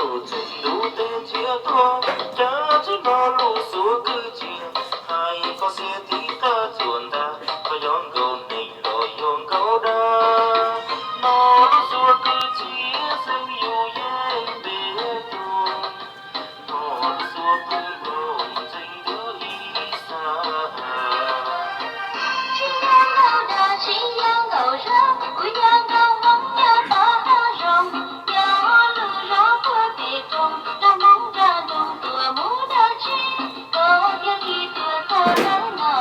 Txeeg ntuv tej ntsia tuaj, cas tseem hnov lub suab kwv txhiaj hais kom xiam tiv qab txuas ntag, koj yog nkauj neeg los yog nkauj dag. Hnov lub suab kwv txhiaj xeeb yus yeej npe tuag, hnov lub suab qw nroo ntxeev ntws ib sab. Tsis yog nkauj dag tsis yog nkauj zag, kuv yog nkauj Hmoob nyob pab hav zoov, nyob lub zos puag pem roob, nrog Hmoob nrog nroog tuaj mus dab tsi, koj thiaj li tuaj txog ntawm no.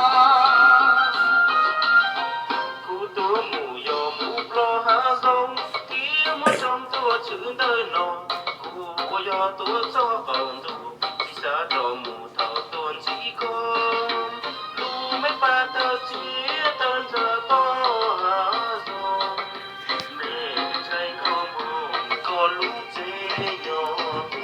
Kuv tuaj mus yog mus plob hav zoov, thiab muaj tsoom tuaj tshwm ntawm no. Kuv puas yog tuaj txog qaum ntuj, tsis xav rov mus thaum tuaj ntxiv koj. Lub me pas tawg tsiaj tawg nrag toj hav zoov, me ntshai koj mus koj lub tsev nyob twg.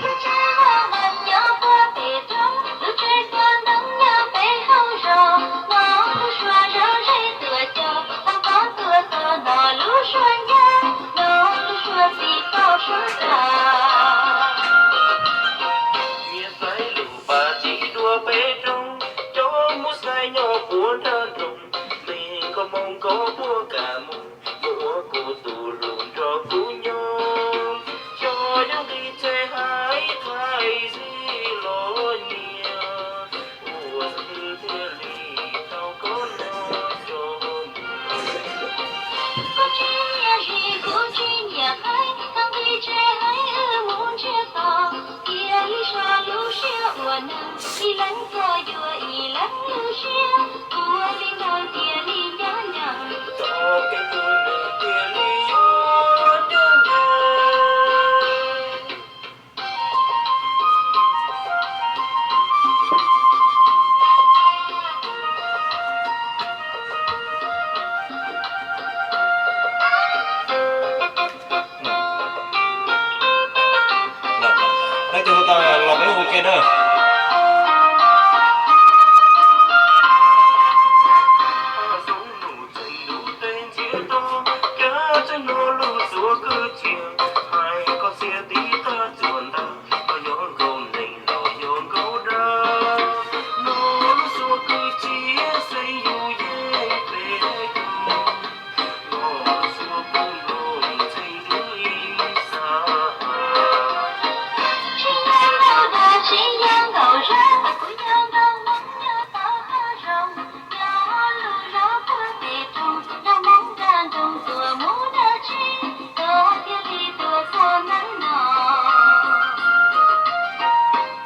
Lub tsev vaj nyob puag pem roob, lub tsev xov ntoo nyob pem hauv zos, hnov lub suab zom zeb tuaj cog, hnov koj tuaj txog hnov lub suab ncaj, hnov lub suab txij tau suab tag. Niam xaiv lub pas txiv duav pem roob, cov mus xaiv nyob puag nrag nroog, me nkauj Hmoob koj puas kam mus, mus ua kuv tus hlub nrog kuv nyob. Xyov yog nqi tseg hais qhais zim los nyiam, ua twg thiaj li tau koj nyob rau mus. Kuv tsis nyiam zim, kuv tsis nyiam qhaib, tau nqi tseg hais wb mus ntsiag to, cia li so lub siab ua neeg, ib leeg koj yuav ib leeg lub siab, ua li ntawd thiaj li ncaj ncees, txoj kev hlub thiaj li yuav ncaj ncees. Los peb hu ke na. Tseem hnov lub suab kwv txhiaj hais kom xiam tiv qab txuas ntag, koj yog nkauj neeg los yog nkauj dag. Hnov lub suab kwv txhiaj xeeb yus yeej npe tuag, hnov lub suab qw nroo ntxeev ntws ib sab. Tsis yog nkauj dag tsis yog nkauj zag, kuv yog nkauj Hmoob nyob pab hav zoov, nyob lub zos puag pem roob, nrog Hmoob nrog nroog tuaj mus dab tsi, koj thiaj li tuaj txog ntawm no.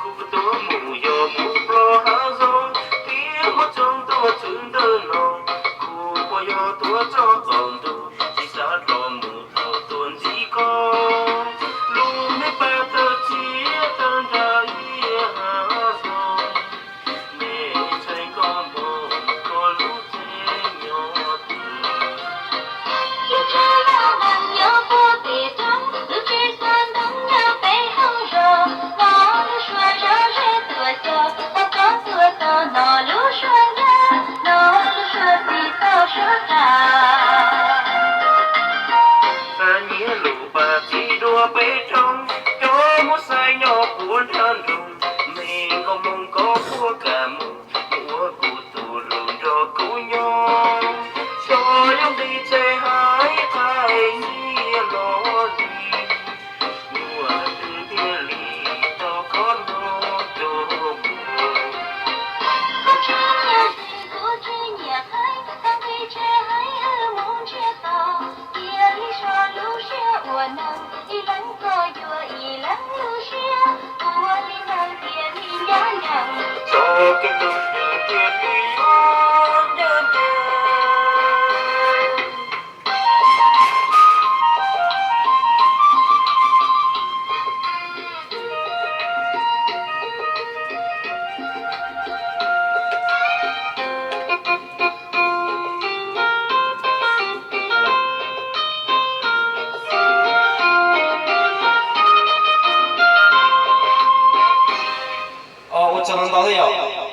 Kuv tuaj mus yog mus plob hav zoov, thiab muaj tsoom tuaj tshwm ntawm no. Kuv puas yog tuaj txog qaum ntuj, tsis xav rov mus thaum tuaj ntxiv koj. Lub me pas tawg tsiaj tawg nrag ib hav zoov, me ntshai koj mus koj lub tsev nyob twg. Lub tsev vaj nyob puag pem roob, lub tsev xov ntoo nyob pem hauv zos, hnov lub suab zom zeb tuaj cog, hnov koj tuaj txog hnov lub suab ncaj, hnov lub suab txij tau suab tag. Xav nyiam lub pas txiv duav pem roob, cov mus xaiv nyob puag nrag nroog, me nkauj Hmoob koj puas kam mus, mus ua kuv tus hlub nrog kuv nyob. Xyov yog nqi tseg hais qhais nyiaj los li, ua twg thiaj li tau koj nrog rau mus. Kuv tsis nyiam zim, kuv tsis nyiam qhaib, tau nqi tseg hais wb mus ntsiag to, cia li so lub siab ua neeg, ib leeg koj yuav ib leeg lub siab, ua li ntawd thiaj li ncaj ncees, txoj kev hlub thiaj li yuav ncaj ncees. Ua tsaug ntau ntau thiab yom.